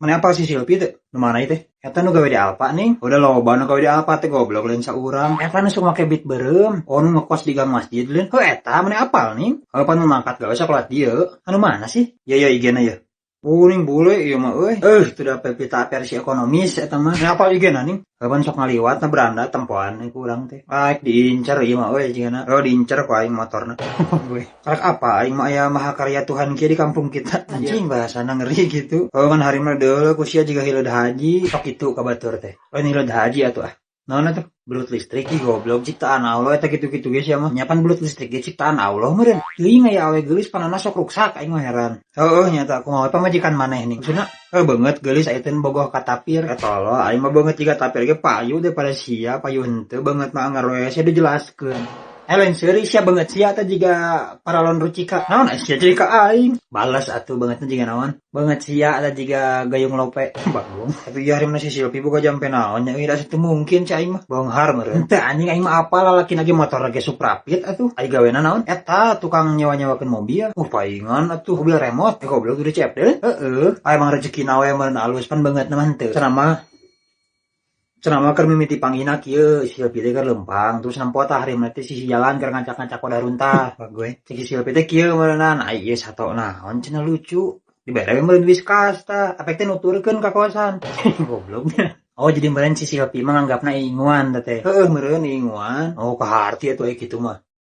Mana apal si Silpi teh? Nu mana ieu teh? Eta nu gawe di Alfa nih. Udah loba nu gawe di Alfa teh, goblok, lain saurang. Eta nu sok make Beat beureum. Oh, nu ngekos di gang masjid lain. Heuh, eta mana apal nih? Heuh, pan nu mangkat gawe sakola dieu. Anu mana sih? Ya ya, IG-na ya. Oh, ning bule ieu mah euy. Eh, itu da pita versi ekonomis eta mah. Ini apal IG-na ning? Heuh, pan sok ngaliwat na beranda tempoan ku urang teh. Aik diincar ieu mah euy jigana. Oh, diincar ku aing motorna. Gue. Karek apa aing mah aya mahakarya Tuhan kieu di kampung kita. Anjing, bahasana ngeri gitu. Oh, kan hari mah deuleu ku sia jiga hileud haji. Sok kitu ka batur teh. Oh, ini hileud haji atuh ah. Naon atuh? Belut listrik ih, goblok, ciptaan Allah eta, kitu-kitu ge sia mah. Nya pan belut listrik ge ciptaan Allah meureun. Teuing aya awe geulis panana sok ruksak, aing mah heran. Heueuh, nyata kumaha pamajikan maneh nih. Maksudna heuh beungeut geulis aya teh bogoh ka tapir. Eta tolol, aing mah beungeut jiga tapir ge payu daripada sia, payu henteu beungeut mah anggar we sia dijelaskeun. Eh, lain seuri sia, beungeut sia teh jiga paralon rucika. Naon sia jadi ka aing? Balas atuh, beungeutna jiga naon? Beungeut sia teh jiga gayung lope. Bagong. Tapi ieu hari mah si Silpi boga jampe naon nya euy, da teu mungkin cai aing mah. Beunghar meureun. Henteu anjing, aing mah apal lalaki lagi motor lagi Supra Fit atuh. Ai gawena naon? Eta tukang nyewa-nyewakeun mobil. Paingan atuh mobil remote. Eh, goblok, udah CFD. Heeh. Ah, emang rezekina we meureun alus, pan beungeutna mah henteu. Cenah mah, cenah mah keur mimiti panggihna kieu, si Silpi teh keur leumpang terus nempo tah hari teh sisi jalan keur ngancak-ngancak wadah runtah. Gue cek si Silpi teh kieu meureunnan, ai ieu sato naon cenah, lucu, dibere we meureun Whiskas tah, apek teh nuturkeun ka kosan, gobloknya. Oh, jadi meureun si Silpi mah nganggapna inguan teh. Heueuh, meureun inguan. Oh, kaharti atuh aya kitu mah.